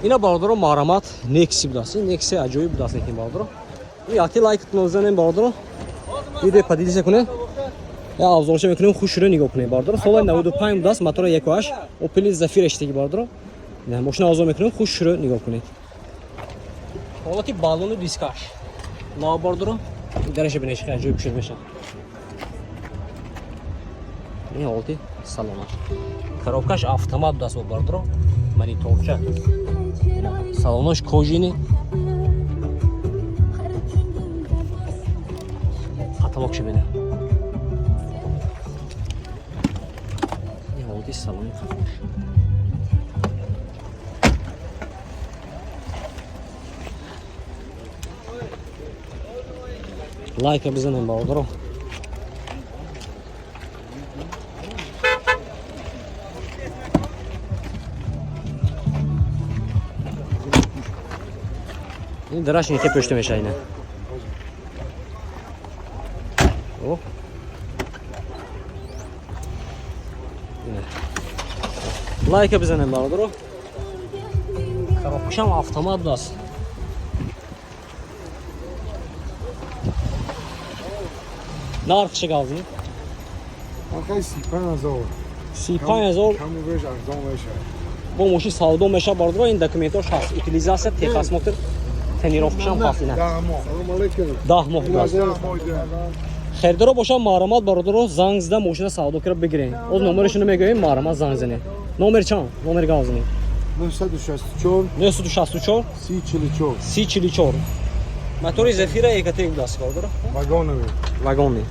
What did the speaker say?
Ина, бародаро, марҳамат, Некси будааст. Ин Некси аҷоиб будааст, лекин, бародаро, ин якти лайкатон занем, бародаро, видео поделиться кунед. Я обзорша мекунем, хушро нигоҳ кунед, бародаро. Соли 95 будааст, мотора 1.8 Opel Zafira иштаги, бародаро. Ина мошина обзор мекунем, хушро нигоҳ кунед. Ҳолати баллону дискаш. На, бародаро, дараша бинед, чӣ аҷоиб шуд мешавад. Ин ҳолати салонаш. Коробкаш автомат будааст, бародаро. Мониторча. Салонош кожаный. Потолокша бина. Ин ҳолати салони қафош. Лайка бизанем, бародаро. Ин дараш нихе пӯшта меша ина. О. Ина. Лайка бизанем, бародаро. Коробкашам автомат будааст. Нархша гавзни? Нархаи 35 000. 35 000. Каму беш арзон мешавад. Бо мошин савдо меша, бародаро, ин документош ҳаст. Утилизация, техосмотр, тонировкашам ҳаст ина. 10 моҳ. Салом алейкум. 10 моҳ будааст. 10 моҳ. Хердоро бошам, марҳамат, бародаро, занг зада мошина савдо кира бигирен. Оз номерашонро мегӯем, марҳамат, занг занед. Номер чанд? Номер гавзни. 964 964 30 44. 30 44. Мотори Зефира Экотек будааст, бародаро. Вагоновый. Вагонный.